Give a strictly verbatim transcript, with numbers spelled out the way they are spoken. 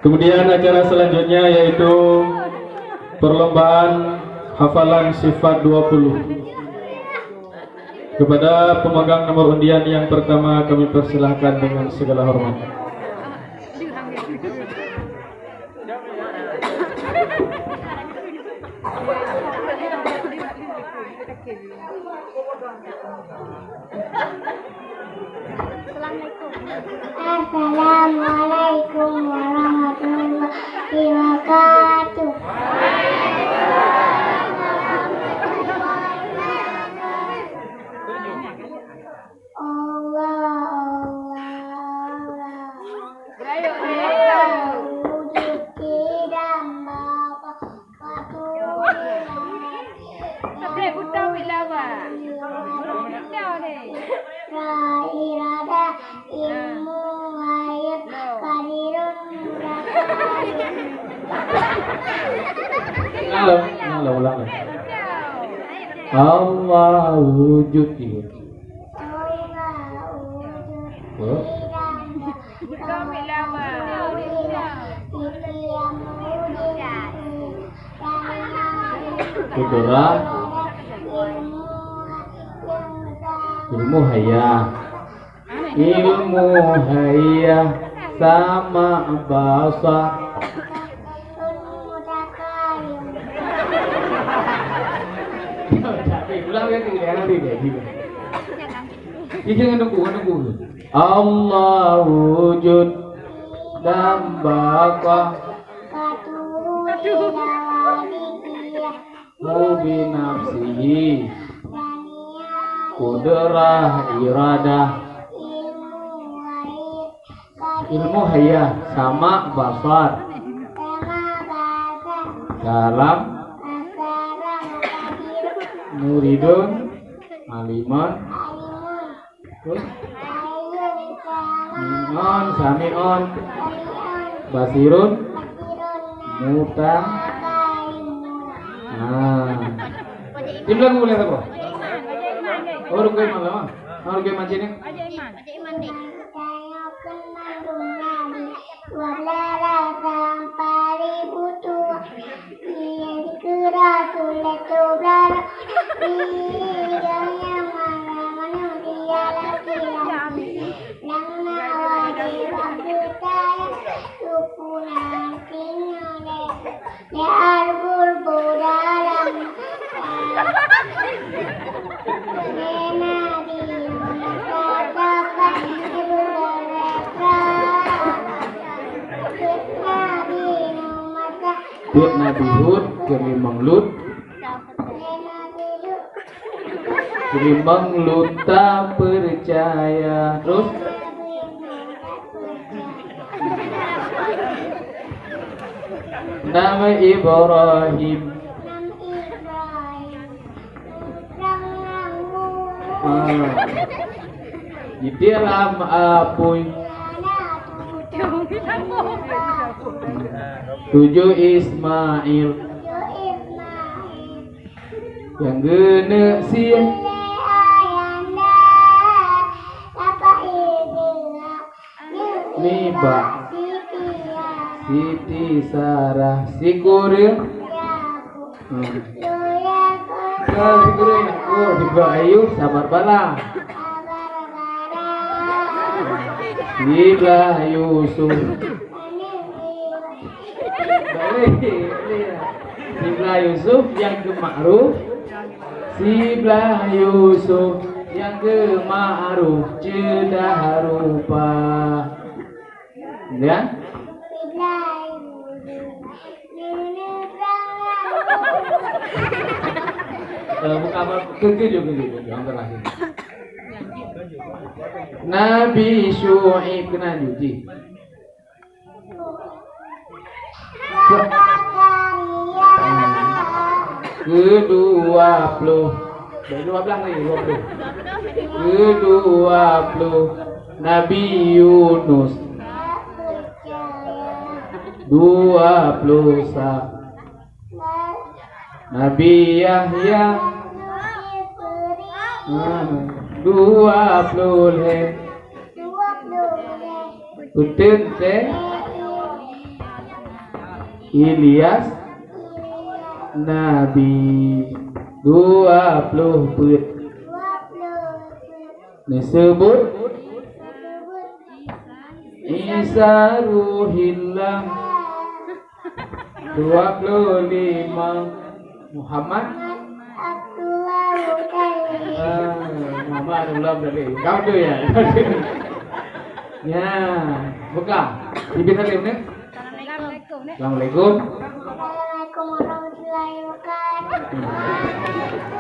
Kemudian acara selanjutnya yaitu perlombaan hafalan sifat dua puluh. Kepada pemegang nomor undian yang pertama kami persilahkan dengan segala hormat. Assalamualaikum warahmatullahi wabarakatuh. Allah, Allah, Allah. Wujud tidak mampu. Iradah, ilmu, hayat, qadirun, mutakabbir. Ulang lagi, ulang lagi, ulang lagi. Allah wujud, iya. Allah wujud. Oh. Kudrah. Ilmu hayah. Ilmu hayah sama basar. Ulang lagi, ulang lagi. Jangan tunggu, jangan tunggu. Allah wujud dan baqa. Mu binafsihi. Kudrah, iradah. Ilmu hayah, sama basar. Kalam. Muridun. Alimun. Terus? Sami'un, sami'un. Basirun. Muta. Nah. Tim lagu boleh apa? Oh, Rukun Iman lah. Oh, Rukun Iman sini. Dua belas sampai ribu tua. Iya, dikira sulit tu belara. Iya, yang mana-mana dia laki-laki. Yang nawa di waktu saya, suku nantinya deh. Ya, bulbul dalam. Nabi Musa dapat berkata, Nabi Musa. Buet Nabi Hud keu limong Lut. Limong Lut tapeucaya. Terus? Nabi Ibrahim. Ah. Di dalam apui. Tujoh Ismail. Nyang geuneuk sie. Nibak Siti Sarah, sikureueng. Hmm. Sikureueng, oh, Ibrahim, sabar bala. Siblah Yusuf. Siblah Yusuf nyang keu ma'ruf. Siblah Yusuf nyang keu ma'ruf ceudah rupa. Ya? Eh, bukan apa, keukeujut, keukeujut, keukeujut, hampir akhir. Nabi Syu'aib keunan jih. Keudua ploh. Dari dua belas lagi, dua ploh. Keudua ploh. Nabi Yunus. Dua ploh sa. Nabi Yahya. Ah, dua ploh lhèe. Peuteuntèe. Ilyas Nabi dua ploh peuet. Neuseubut Isa Ruhillah dua ploh lima. Muhammad Abdullah Muttalib. Ah, Muhammad Abdullah Muttalib. Kau tu ya. Ya, buka. Bibi Salim ni. Assalamualaikum. Assalamualaikum. Assalamualaikum warahmatullahi wabarakatuh.